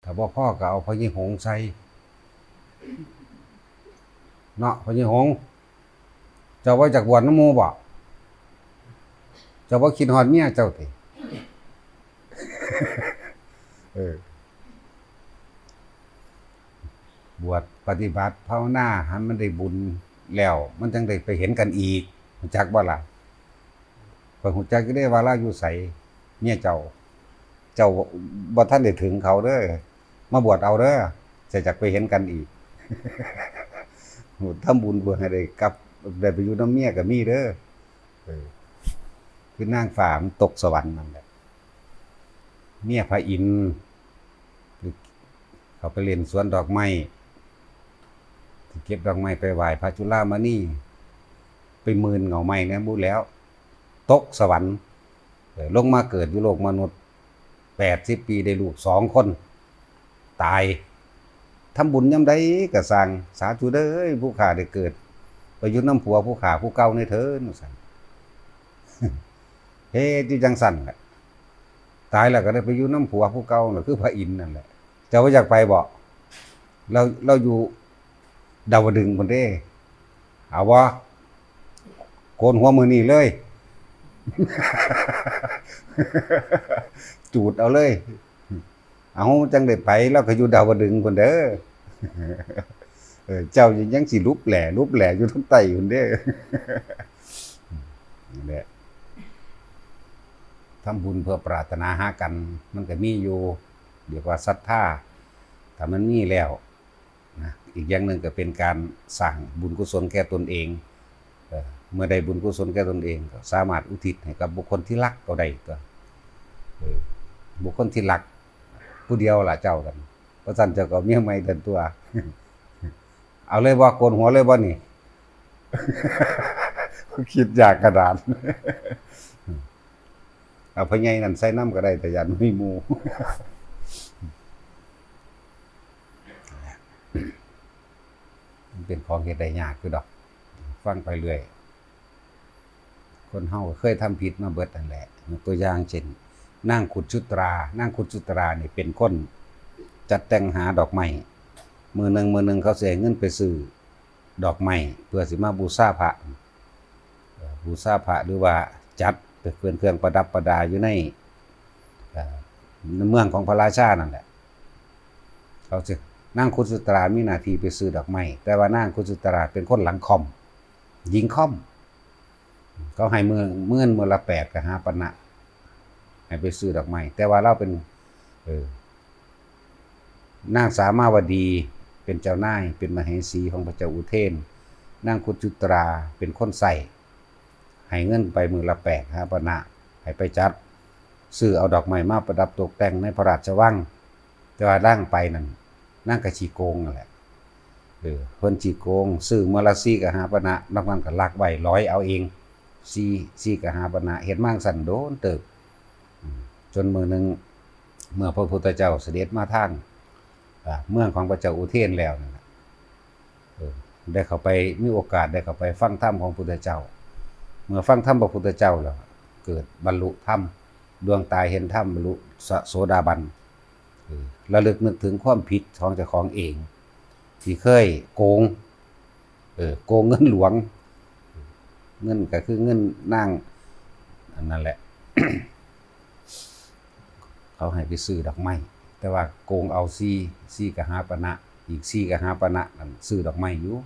ຖ້າບໍ່ພໍກໍເອົາພໍ່ໃຫຍ່ຫົງໃສ່ເນາະ. ພໍ່ໃຫຍ່ຫົງ ເຈົ້າບໍ່ຢາກບວດນຳໝູ່ບໍ? ເຈົ້າບໍ່ຄິດຮອດເມຍເຈົ້າຕິ? ເອີ ບວດປະຕິບັດພາວນາໃຫ້ມັນໄດ້ບຸນແລ້ວ ມັນຈັ່ງໄດ້ໄປເຫັນກັນອີກ ຮູ້ຈັກບໍ່ລະ? ຂ້ອຍຮູ້ຈັກຢູ່ເດ້ວ່າລາວຢູ່ໃສ ເມຍເຈົ້າ. ເຈົ້າບໍ່ທັນໄດ້ເຖິງເຂົາເດີ ມາບວດເອົາເດີ ຈະຢາກໄປເຫັນກັນອີກ. ທຳບຸນເພື່ອໃຫ້ໄດ້ກັບ ໄດ້ໄປຢູ່ນຳເມຍກໍມີເດີ. ເອີ ຄືນາງຟ້າມັນຕົກສະຫວັນນັ້ນແຫຼະ ເມຍພະອິນ ເຂົາໄປຫຼິ້ນສວນດອກໄມ້ ໄປເກັບດອກໄມ້ໄປຫວ້ພະຈຸລາມະນີ ໄປໝື່ນເຫງົ້າໄມ້ແນວບຸແລ້ວ ຕົກສະຫວັນ ເອີ ລົງມາເກີດຢູ່ໂລກມະນຸດ ແປດສິບປີ ໄດ້ລູກສອງຄົນ ຕາຍ. ທຳບຸນຍາມໃດກໍຊ່າງ ສາທຸເດີ ຜູ້ຂ້າໄດ້ເກີດ ໄປຢູ່ນຳຜົວຜູ້ຂ້າຜູ້ເກົ່າແດ່ເທີ້ນ ວ່າຊັ້ນ. ເຮັດຢູ່ຈັ່ງຊັ້ນແຫຼະ ຕາຍແລ້ວກໍໄດ້ໄປຢູ່ນຳຜົວຜູ້ເກົ່າ ກໍຄືພະອິນນັ້ນແຫຼະ. ເຈົ້າບໍ່ຢາກໄປບໍ? ລາວ ລາວຢູ່ດາວະດຶງພຸ້ນເດ້. ເອົາບໍ່? ໂກນຫົວມື້ນີ້ເລີຍ ຈູດເອົາເລີຍ. ເອົາ ຈັ່ງໄດ້ໄປ ລາວກໍຢູ່ດາວະດຶງພຸ້ນເດີ. ເອີ ເຈົ້າຍັງຊິຫຼຸບແຫຼ ຫຼຸບແຫຼຢູ່ທາງໃຕ້ພຸ້ນເດ້. ນັ້ນແຫຼະ ທຳບຸນເພື່ອປາດຖະໜາຫາກັນ ມັນກໍມີຢູ່ ເອີ້ນວ່າສັດທາ ຖ້າມັນມີແລ້ວນະ. ອີກຢ່າງໜຶ່ງກໍເປັນການສ້າງບຸນກຸສົນແກ່ຕົນເອງ. ເອີ ເມື່ອໄດ້ບຸນກຸສົນແກ່ຕົນເອງ ກໍສາມາດອຸທິດໃຫ້ກັບບຸກຄົນທີ່ຮັກກໍໄດ້ຕົວະ. ເອີ ບຸກຄົນທີ່ຮັກຜູ້ດຽວລະເຈົ້ານັ້ນ ບໍ່ຊັ້ນເຈົ້າກໍເອົາເມຍໃໝ່ເດີຕົວະ. ເອົາເລີຍບໍ່? ໂກນຫົວເລີຍບໍ່ນີ້? ຄິດຢາກຂະໜາດ. ເອົາພໍ່ໃຫຍ່ນັ້ນໃສ່ນຳກໍໄດ້ ແຕ່ຢ້ານມີໝູ່. ມັນເປັນຂອງເຮັດໄດ້ຍາກຢູ່ດອກ ຟັງໄປເລື້ອຍ. ຄົນເຮົາກໍເຄີຍທຳຜິດມາເບິດນັ້ນແຫຼະ. ຍົກຕົວຢ່າງເຊັ່ນ ນາງຄຸດຈຸຕຣາ. ນາງຄຸດຈຸຕຣານີ້ເປັນຄົນຈັດແຕ່ງຫາດອກໄມ້. ມື້ໜຶ່ງ ມື້ໜຶ່ງເຂົາຊິໃຫ້ເງິນໄປຊື້ ດອກໄມ້ເພື່ອຊິມາບູຊາພະ ເອີ ບູຊາພະ ຫຼືວ່າຈັດເປັນເຄື່ອງປະດັບປະດາຢູ່ໃນ ເອີ ໃນເມືອງຂອງພະລາຊານັ້ນແຫຼະ. ເຂົາຊິ ນາງຄຸດຈຸຕຣາມີໜ້າທີ່ໄປຊື້ດອກໄມ້ ແຕ່ວ່ານາງຄຸດຈຸຕຣາເປັນຄົນຫຼັງຄ່ອມ ຍິງຄ່ອມ. ເຂົາໃຫ້ເງິນ ເງິນມື້ລະແປດກະຫາປະນະ ໃຫ້ໄປຊື້ດອກໄມ້ ແຕ່ວ່າລາວເປັນ ເອີ ນາງສາມາວະດີເປັນເຈົ້ານາຍ ເປັນມະເຫສີຂອງພະເຈົ້າອຸເທນ, ນາງຄຸດຈຸຕຣາເປັນຄົນໃຊ້ ໃຫ້ເງິນໄປມື້ລະແປດຫາປະນະ ໃຫ້ໄປຈັດຊື້ເອົາດອກໄມ້ມາປະດັບຕົກແຕ່ງໃນພະລາຊະວັງ. ແຕ່ວ່ານາງໄປນັ້ນ ນາງກໍຂີ້ໂກງນັ້ນແຫຼະ. ເອີ ເພິ່ນຂີ້ໂກງ ຊື້ມື້ລະສີ່ກະຫາປະນະ ນອກນັ້ນກໍລັກໄວ້ ຫຼອຍເອົາເອງ ສີ່ ສີ່ກະຫາປະນະ. ເຮັດມາຈັ່ງຊັ້ນໂດນເຕີບ ອືມ ຈົນມື້ໜຶ່ງ ເມື່ອພະພຸດທະເຈົ້າສະເດັດມາທາງ ອາ ເມືອງຂອງພະເຈົ້າອຸເທນແລ້ວນັ້ນລະ ເອີ ໄດ້ເຂົ້າໄປ ມີໂອກາດໄດ້ເຂົ້າໄປຟັງທຳຂອງພຸດທະເຈົ້າ. ເມື່ອຟັງທຳພະພຸດທະເຈົ້າແລ້ວ ເກີດບັນລຸທຳ ດວງຕາເຫັນທຳ ບັນລຸສະໂສດາບັນ. ເອີ ລະລຶກນຶກເຖິງຄວາມຜິດຂອງເຈົ້າຂອງເອງ ທີ່ເຄີຍໂກງ ເອີ ໂກງເງິນຫຼວງ ເງິນກໍຄືເງິນນາງ ອັນນັ້ນແຫຼະ ເຂົາໃຫ້ໄປຊື້ດອກໄມ້ ແຕ່ວ່າໂກງເອົາສີ່ ສີ່ກະຫາປະນະ ອີກສີ່ກະຫາປະນະນັ້ນຊື້ດອກໄມ້ຢູ່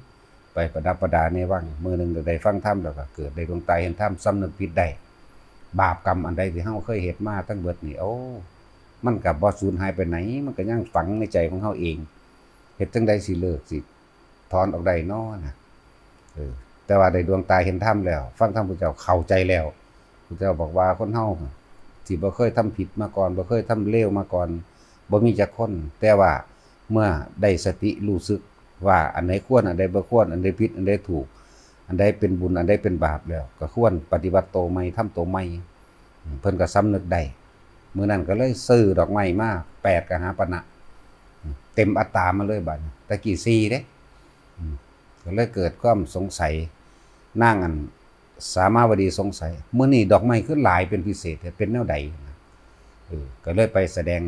ໄປປະດັບປະດາໃນວັງ. ມື້ໜຶ່ງໄດ້ຟັງທຳ ແລ້ວກໍເກີດໄດ້ດວງຕາເຫັນທຳ ສຳນຶກຜິດໄດ້ ບາບກຳອັນໃດທີ່ເຮົາເຄີຍເຮັດມາທັງເບິດນີ້ ໂອ້ ມັນກໍບໍ່ສູນຫາຍໄປໃສ ມັນກໍຍັງຝັງໃນໃຈຂອງເຮົາເອງ. ເຮັດຈັ່ງໃດຊິເລີກ ຊິຖອນອອກໄດ້ນໍນະ? ເອີ ແຕ່ວ່າໄດ້ດວງຕາເຫັນທຳແລ້ວ ຟັງທຳພຸດທະເຈົ້າເຂົ້າໃຈແລ້ວ ພຸດທະເຈົ້າບອກວ່າ ຄົນເຮົາທີ່ບໍ່ເຄີຍທຳຜິດມາກ່ອນ ບໍ່ເຄີຍທຳເລວມາກ່ອນ ບໍ່ມີຈັກຄົນ. ແຕ່ວ່າເມື່ອໄດ້ສະຕິ ຮູ້ສຶກວ່າອັນໃດຄວນ ອັນໃດບໍ່ຄວນ ອັນໃດຜິດ ອັນໃດຖືກ ອັນໃດເປັນບຸນ ອັນໃດເປັນບາບແລ້ວ ກໍຄວນປະຕິບັດໂຕໃໝ່ ທຳໂຕໃໝ່. ເພິ່ນກໍສຳນຶກໄດ້ ມື້ນັ້ນກໍເລີຍຊື້ດອກໄມ້ມາແປດກະຫາປະນະ ເຕັມອັດຕາມາເລີຍບາດນີ້. ແຕ່ກີ້ສີ່ເດ້ ກໍເລີຍເກີດຄວາມສົງໄສ ນາງອັນສາມາວະດີສົງໄສ ມື້ນີ້ດອກໄມ້ຄືຫຼາຍເປັນພິເສດແທ້ ເປັນແນວໃດນະ? ເອີ ກໍເລີຍໄປສະແດງ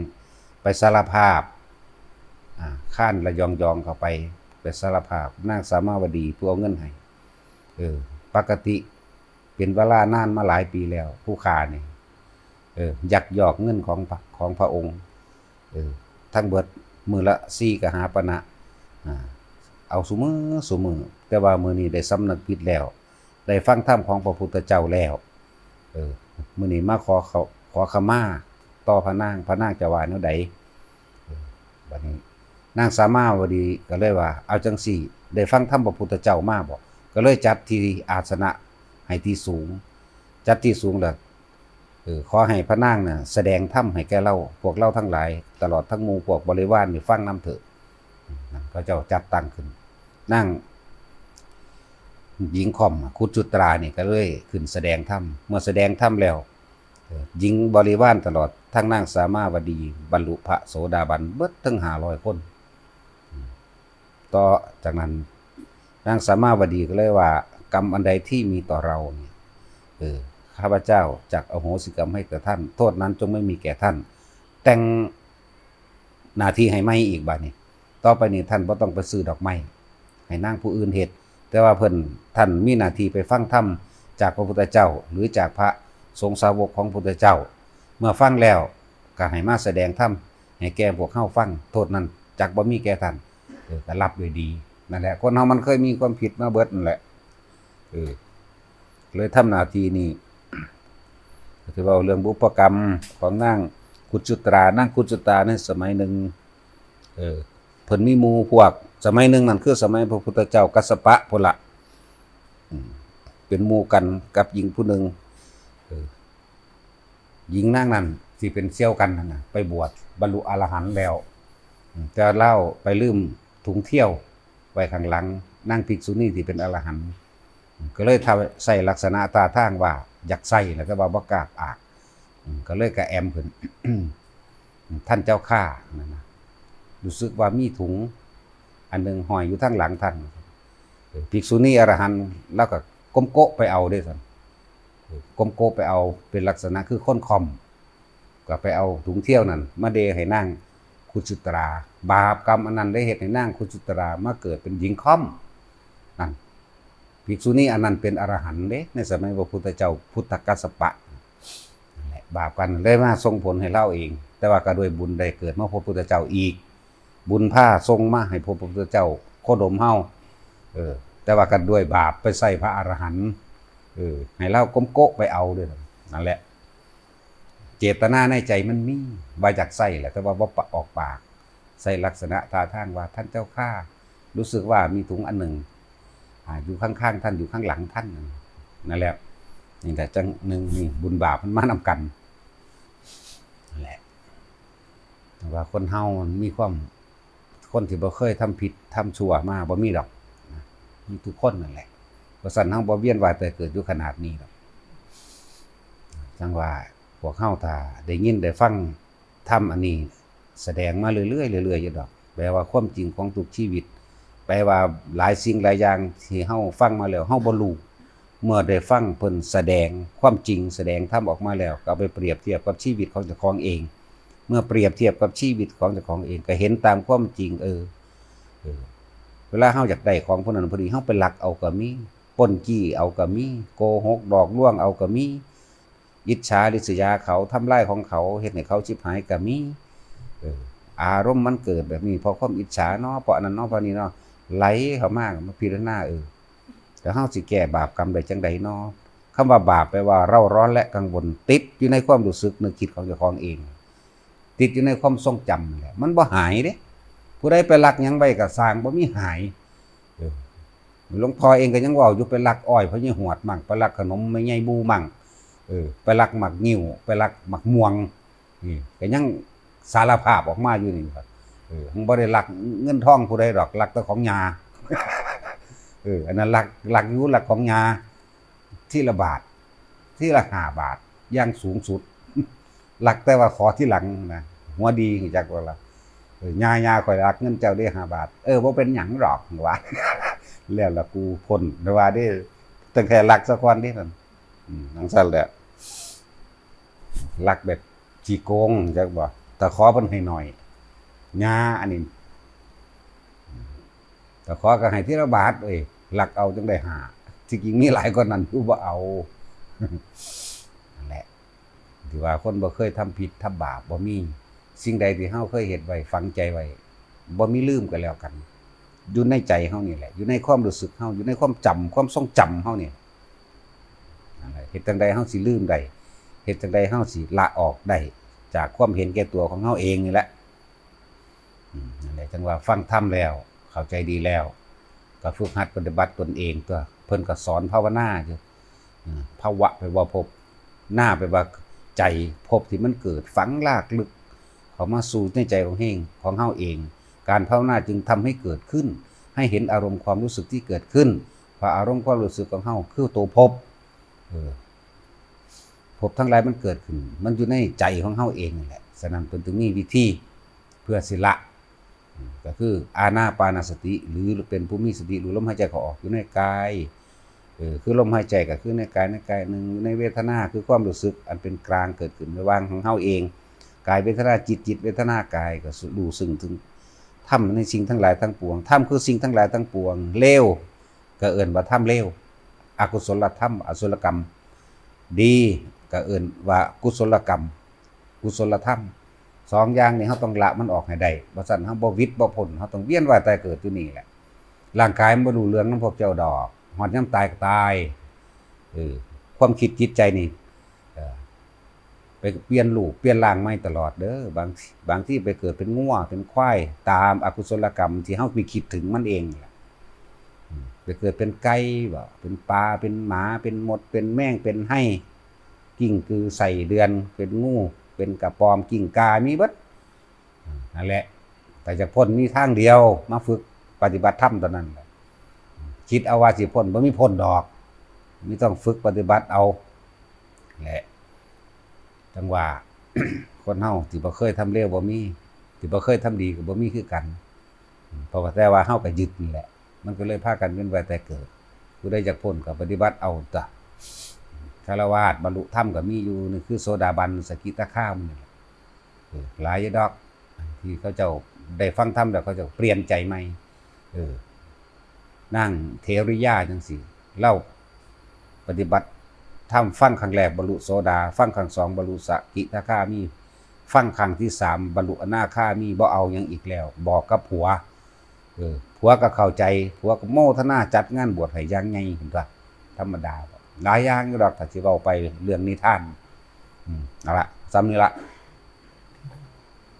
ໄປສາລະພາບ ອ່າ ຄ້ານລະຢອງໆເຂົ້າໄປ ໄປສາລະພາບນາງສາມາວະດີຜູ້ເອົາເງິນໃຫ້. ເອີ ປະກະຕິເປັນເວລານານມາຫຼາຍປີແລ້ວ ຜູ້ຂ້ານີ້ ເອີ ຍັກຍອກເງິນຂອງພະ ຂອງພະອົງ ເອີ ທັງເບິດມື້ລະສີ່ກະຫາປະນະ ອ່າ ເອົາຊຸມື້ ຊຸມື້ ແຕ່ວ່າມື້ນີ້ໄດ້ສຳນຶກຜິດແລ້ວ ໄດ້ຟັງທຳຂອງພະພຸດທະເຈົ້າແລ້ວ ເອີ ມື້ນີ້ມາຂໍເຂົ້າ ຂໍຂະມາຕໍ່ພະນາງ ພະນາງຈະວ່າແນວໃດ? ເອີ ບັດນີ້ນາງສາມາວະດີກໍເລີຍວ່າ ເອົາຈັ່ງຊີ້ ໄດ້ຟັງທຳພະພຸດທະເຈົ້າມາບໍ? ກໍເລີຍຈັດທີ່ອາສະນະໃຫ້ທີ່ສູງ ຈັດທີ່ສູງແລ້ວ ເອີ ຂໍໃຫ້ພະນາງນະສະແດງທຳໃຫ້ແກ່ເຮົາ ພວກເຮົາທັງຫຼາຍ ຕະຫຼອດທັງໝູ່ພວກບໍລິວານນີ້ຟັງນຳເຖີດ. ນັ້ນ ເຂົາເຈົ້າຈັດຕັ້ງຂຶ້ນ ນາງຍິງຄ່ອມຄຸດຈຸດຕານີ້ກໍເລີຍຂຶ້ນສະແດງທຳ. ເມື່ອສະແດງທຳແລ້ວ ເອີ ຍິງບໍລິວານຕະຫຼອດທັງນາງສາມາວະດີ ບັນລຸພະໂສດາບັນເບິດເຖິງຫ້າຮ້ອຍຄົນ. ຕໍ່ຈາກນັ້ນ ນາງສາມາວະດີກໍເລີຍວ່າ ກຳອັນໃດທີ່ມີຕໍ່ເຮົານີ້ ເອີ ຂ້າພະເຈົ້າຈັກອະໂຫສິກຳໃຫ້ແກ່ທ່ານ ໂທດນັ້ນຈົ່ງໄມ່ມີແກ່ທ່ານ ແຕ່ງໜ້າທີ່ໃຫ້ໃໝ່ອີກ. ບາດນີ້ຕໍ່ໄປນີ້ທ່ານບໍ່ຕ້ອງໄປຊື້ດອກໄມ້ໃຫ້ນາງຜູ້ອື່ນເຮັດ ແຕ່ວ່າເພິ່ນ ທ່ານມີໜ້າທີ່ໄປຟັງທຳຈາກພະພຸດທະເຈົ້າ ຫຼື ຈາກພະສົງສາວົກຂອງພະພຸດທະເຈົ້າ ເມື່ອຟັງແລ້ວກໍໃຫ້ມາສະແດງທຳໃຫ້ແກ່ພວກເຮົາຟັງ ໂທດນັ້ນຈັກບໍ່ມີແກ່ທ່ານ. ເອີ ກໍຮັບດ້ວຍດີ. ນັ້ນແຫຼະ ຄົນເຮົາມັນເຄີຍມີຄວາມຜິດມາເບິດນັ້ນແຫຼະ ເອີ ເລີຍທຳໜ້າທີ່ນີ້ ກໍຊິເວົ້າເລື່ອງບຸບປະກຳຂອງນາງຄຸດຈຸຕາ. ນາງຄຸດຈຸຕາໃນສະໄໝໜຶ່ງ ເອີ ເພິ່ນມີໝູ່ພວກ ສະໄໝໜຶ່ງນັ້ນຄືສະໄໝພະພຸດທະເຈົ້າກັດສະປະພຸ້ນລະ ເປັນໝູ່ກັນກັບຍິງຜູ້ໜຶ່ງ ເອີ ຍິງນາງນັ້ນທີ່ເປັນສ່ຽວກັນຫັ້ນນະ ໄປບວດບັນລຸອະລະຫັນແລ້ວ ແຕ່ລາວໄປລືມຖົງທຽວໄວ້ຂ້າງຫຼັງ ນາງພິກສຸນີທີ່ເປັນອະລະຫັນ ກໍເລີຍຖ້າໃຊ້ລັກສະນະທ່າທາງວ່າຢາກໃຊ້ນະ ແຕ່ວ່າບໍ່ກ້າອາກ ກໍເລີຍກະແອມເພິ່ນ ທ່ານເຈົ້າຂ້າ ນັ້ນນະ ຮູ້ສຶກວ່າມີຖົງອັນໜຶ່ງຫ້ອຍຢູ່ທາງຫຼັງທ່ານ. ເອີ ພິກສຸນີອະລະຫັນລາວກໍກົ້ມໂກະໄປເອົາເດ້ຊັ້ນ ເອີ ກົ້ມໂກະໄປເອົາ ເປັນລັກສະນະຄືຄົນຄ່ອມ ກໍໄປເອົາຖົງທຽວນັ້ນມາເດໃຫ້ນາງຄຸດຈຸຕາ. ບາບກຳອັນນັ້ນໄດ້ເຮັດໃຫ້ນາງຄຸດຈຸຕາມາເກີດເປັນຍິງຄ່ອມ ນັ້ນ ພິກສຸນີອັນນັ້ນເປັນອະລະຫັນເດ້ ໃນສະໄໝພະພຸດທະເຈົ້າ ພຸດທະກັດສະປະ ນັ້ນແຫຼະ ບາບກັນເລີຍມາສົ່ງຜົນໃຫ້ລາວເອງ ແຕ່ວ່າກໍດ້ວຍບຸນໄດ້ເກີດມາພົບພະພຸດທະເຈົ້າອີກ ບຸນພາສົ່ງມາໃຫ້ພົບພະພຸດທະເຈົ້າໂຄດົມເຮົາ ເອີ ແຕ່ວ່າກໍດ້ວຍບາບໄປໃສ່ພະອະລະຫັນ ເອີ ໃຫ້ລາວກົ້ມໂກະໄປເອົາເດ້. ນັ້ນແຫຼະ ເຈດຕະນາໃນໃຈມັນມີວ່າຢາກໃຊ້ແຫຼະ ແຕ່ວ່າບໍ່ປະ ອອກປາກ ໃຊ້ລັກສະນະທ່າທາງວ່າ ທ່ານເຈົ້າຂ້າ ຮູ້ສຶກວ່າມີຖົງອັນໜຶ່ງ ອາ ຢູ່ຂ້າງໆທ່ານ ຢູ່ຂ້າງຫຼັງທ່ານ ນັ້ນແຫຼະ ນີ້ແຫຼະ ຈັ່ງໜຶ່ງ ນີ້ບຸນບາບມັນມານຳກັນ ນັ້ນແຫຼະ ວ່າຄົນເຮົາມັນມີຄວາມ ຄົນທີ່ບໍ່ເຄີຍທຳຜິດທຳຊົ່ວມາບໍ່ມີດອກນະ ມີທຸກຄົນນັ້ນແຫຼະ ເພາະຊັ້ນເຮົາບໍ່ວຽນວ່າຍຕາຍເກີດຢູ່ຂະໜາດນີ້ດອກ. ຈັ່ງວ່າພວກເຮົາຖ້າໄດ້ຍິນໄດ້ຟັງທຳອັນນີ້ສະແດງມາເລື້ອຍໆ ເລື້ອຍໆຢູ່ດອກ ແປວ່າຄວາມຈິງຂອງທຸກຊີວິດ ແປວ່າຫຼາຍສິ່ງຫຼາຍຢ່າງທີ່ເຮົາຟັງມາແລ້ວເຮົາບໍ່ຮູ້ ເມື່ອໄດ້ຟັງເພິ່ນສະແດງຄວາມຈິງ ສະແດງທຳອອກມາແລ້ວ ກໍເອົາໄປປຽບທຽບກັບຊີວິດຂອງເຈົ້າຂອງເອງ ເມື່ອປຽບທຽບກັບຊີວິດຂອງເຈົ້າຂອງເອງ ກໍເຫັນຕາມຄວາມຈິງ ເອີ ເອີ ເວລາເຮົາຢາກໄດ້ຂອງຜູ້ນັ້ນຜູ້ນີ້ ເຮົາໄປລັກເອົາກໍມີ ປຸ້ນຈີ້ເອົາກໍມີ ໂກຫົກຫຼອກລວງເອົາກໍມີ ອິດສາລິດສະຍາເຂົາ ທຳລາຍຂອງເຂົາ ເຮັດໃຫ້ເຂົາຊິບຫາຍກໍມີ ເອີ ອາລົມມັນເກີດແບບນີ້ ເພາະຄວາມອິດສາເນາະ ເພາະອັນນັ້ນເນາະ ເພາະນີ້ເນາະ ໄຫຼເຂົ້າມາ ກໍມາພິຈາລະນາ ເອີ ແລ້ວເຮົາຊິແກ້ບາບກຳໄດ້ຈັ່ງໃດນໍ? ຄຳວ່າບາບແປວ່າເຮົາຮ້ອນ ແລະ ກັງວົນ ຕິດຢູ່ໃນຄວາມຮູ້ສຶກນຶກຄິດຂອງເຈົ້າຂອງເອງ ຕິດຢູ່ໃນຄວາມຊົງຈຳນັ້ນແຫຼະ ມັນບໍ່ຫາຍເດ້. ຜູ້ໃດໄປລັກຫຍັງໄວ້ກໍຊ່າງ ບໍ່ມີຫາຍ. ເອີ ຫຼວງພໍ່ເອງກໍຍັງເວົ້າຢູ່ ໄປລັກອ້ອຍພໍ່ໃຫຍ່ຫວດມັ້ງ ໄປລັກຂະໜົມແມ່ໃຫຍ່ບູມັ້ງ ເອີ ໄປລັກໝາກງິ້ວ ໄປລັກໝາກມ່ວງ ນີ້ກໍຍັງສາລະພາບອອກມາຢູ່ນີ້ວ່າ ເອີ ມັນບໍ່ໄດ້ລັກເງິນທອງຜູ້ໃດດອກ ລັກແຕ່ຂອງຍ່າ ເອີ ອັນນັ້ນລັກ ລັກຢູ່ ລັກຂອງຍ່າ ທີລະບາດ ທີລະຫ້າບາດ ຢ່າງສູງສຸດ ລັກແຕ່ວ່າຂໍທີຫຼັງນະ ຫົວດີ ຮູ້ຈັກບໍ່ລະ ເອີ ຍ່າ ຍ່າ ຂ້ອຍລັກເງິນເຈົ້າເດ້ຫ້າບາດ ເອີ ບໍ່ເປັນຫຍັງດອກ ວ່າ ແລ້ວລະກູພົ້ນ ວ່າເດ້ ຕັ້ງແຕ່ລັກສາກ່ອນເດ້ນັ້ນ ອືມ ຈັ່ງຊັ້ນແຫຼະ ລັກແບບຂີ້ໂກງ ຮູ້ຈັກບໍ່ ຖ້າຂໍເພິ່ນໃຫ້ໜ້ອຍ ຍ່າ ອັນນີ້ ກໍຂໍກໍໃຫ້ທີລະບາດເອີຍ ລັກເອົາຈັ່ງໄດ້ຫ້າ ທີ່ຈິງມີຫຼາຍກວ່ານັ້ນຢູ່ ບໍ່ເອົາ. ນັ້ນແຫຼະ ທີ່ວ່າຄົນບໍ່ເຄີຍທຳຜິດທຳບາບບໍ່ມີ. ສິ່ງໃດທີ່ເຮົາເຄີຍເຮັດໄວ້ ຝັງໃຈໄວ້ ບໍ່ມີລືມກໍແລ້ວກັນ ຢູ່ໃນໃຈເຮົານີ້ແຫຼະ ຢູ່ໃນຄວາມຮູ້ສຶກເຮົາ ຢູ່ໃນຄວາມຈຳ ຄວາມຊົງຈຳເຮົານີ້. ນັ້ນແຫຼະ ເຮັດຈັ່ງໃດເຮົາຊິລືມໄດ້ ເຮັດຈັ່ງໃດເຮົາຊິລະອອກໄດ້ ຈາກຄວາມເຫັນແກ່ຕົວຂອງເຮົາເອງນີ້ແຫຼະ. ອືມ ນັ້ນແຫຼະ ຈັ່ງວ່າຟັງທຳແລ້ວ ເຂົ້າໃຈດີແລ້ວ ກໍຝຶກຫັດປະຕິບັດຕົນເອງຕົວະ. ເພິ່ນກໍສອນພາວະນາຢູ່. ອາ ພະວະ ແປວ່າພົບ, ນາ ແປວ່າໃຈ, ພົບທີ່ມັນເກີດຝັງລາກລຶກເຂົ້າມາສູ່ໃນໃຈຂອງເຮົງ ຂອງເຮົາເອງ. ການພາວະນາຈຶ່ງທຳໃຫ້ເກີດຂຶ້ນ ໃຫ້ເຫັນອາລົມຄວາມຮູ້ສຶກທີ່ເກີດຂຶ້ນ ເພາະອາລົມຄວາມຮູ້ສຶກຂອງເຮົາຄືໂຕພົບ. ເອີ ພົບທັງຫຼາຍມັນເກີດຂຶ້ນ ມັນຢູ່ໃນໃຈຂອງເຮົາເອງນັ້ນແຫຼະ. ສະນັ້ນເພິ່ນຈຶ່ງມີວິທີເພື່ອຊິລະ ອາ ກໍຄືອານາປານະສະຕິ ຫຼື ເປັນຜູ້ມີສະຕິຮູ້ລົມຫາຍໃຈເຂົ້າອອກ ຢູ່ໃນກາຍ ເອີ ຄືລົມຫາຍໃຈກໍຄືໃນກາຍ ໃນກາຍໜຶ່ງ ຢູ່ໃນເວທະນາຄືຄວາມຮູ້ສຶກອັນເປັນກາງເກີດຂຶ້ນລະຫວ່າງຂອງເຮົາເອງ. ກາຍເວທະນາຈິດ ຈິດເວທະນາກາຍ ກໍຮູ້ເຊິ່ງເຖິງທຳໃນສິ່ງທັງຫຼາຍທັງປວງ. ທຳຄືສິ່ງທັງຫຼາຍທັງປວງ. ເລວ ກໍເອີ້ນວ່າທຳເລວ ອະກຸສົນລະທຳ ອະກຸສົນລະກຳ. ດີ ກໍເອີ້ນວ່າກຸສົນລະກຳ ກຸສົນລະທຳ. ສອງຢ່າງນີ້ເຮົາຕ້ອງລະມັນອອກໃຫ້ໄດ້ ບໍ່ຊັ້ນເຮົາບໍ່ຫວິດບໍ່ພົ້ນ ເຮົາຕ້ອງວຽນວ່າຍຕາຍເກີດຢູ່ນີ້ແຫຼະ. ຮ່າງກາຍມັນບໍ່ຮູ້ເລື່ອງນຳພວກເຈົ້າດອກ ຮອດຍາມຕາຍກໍຕາຍ. ເອີ ຄວາມຄິດຈິດໃຈນີ້ ເອີ ໄປປ່ຽນຮູບປ່ຽນຮ່າງໃໝ່ຕະຫຼອດເດີ. ບາງ ບາງທີໄປເກີດເປັນງົວເປັນຄວາຍ ຕາມອະກຸສົນລະກຳທີ່ເຮົາໄປຄິດເຖິງມັນເອງນີ້ແຫຼະ. ອືມ ໄປເກີດເປັນໄກ່ບໍ ເປັນປາ ເປັນໝາ ເປັນມົດ ເປັນແມງ ເປັນໄຮ ກິ້ງກື ໄສ້ເດືອນ ເປັນງູ ເປັນກະປອມ ກິ້ງກ່າ ມີເບິດ. ອືມ ນັ້ນແຫຼະ ຖ້າຢາກພົ້ນມີທາງດຽວ ມາຝຶກປະຕິບັດທຳເທົ່ານັ້ນແຫຼະ. ຄິດເອົາວ່າຊິພົ້ນ ບໍ່ມີພົ້ນດອກ ມີຕ້ອງຝຶກປະຕິບັດເອົາແຫຼະ. ຈັ່ງວ່າ ຄົນເຮົາທີ່ບໍ່ເຄີຍທຳເລວບໍ່ມີ ທີ່ບໍ່ເຄີຍທຳດີກໍບໍ່ມີຄືກັນ. ເພາະວ່າ ແຕ່ວ່າເຮົາກໍຍຶດນີ້ແຫຼະ ມັນກໍເລີຍພາກັນວຽນວ່າຍຕາຍເກີດ. ຜູ້ໃດຢາກພົ້ນກໍປະຕິບັດເອົາຕົວະ. ຄາລະວາດບັນລຸທຳກໍມີຢູ່ ນີ້ຄືໂສດາບັນ ສະກິທາຄາມີນີ້ແຫຼະ. ເອີ ຫຼາຍຢູ່ດອກ ທີ່ເຂົາເຈົ້າໄດ້ຟັງທຳແລ້ວ ເຂົາເຈົ້າປ່ຽນໃຈໃໝ່. ເອີ ນາງເທຣິຍາຈັ່ງຊີ້ ລາວປະຕິບັດທຳ ຟັງຄັ້ງແລກບັນລຸໂສດາ ຟັງຄັ້ງສອງບັນລຸສະກິທາຄາມີ ຟັງຄັ້ງທີສາມບັນລຸອະນາຄາມີ ບໍ່ເອົາຫຍັງອີກແລ້ວ ບອກກັບຜົວ. ເອີ ຜົວກໍເຂົ້າໃຈ ຜົວກໍໂມທະນາ ຈັດງານບວດໃຫ້ຢ່າງໃຫຍ່ພຸ້ນຕົວະ. ທຳມະດາ ຫຼາຍຢ່າງຢູ່ດອກ ຖ້າຊິເວົ້າໄປເລື່ອງນິທານ. ອືມ ເອົາລະ ສ່ຳນີ້ລະ.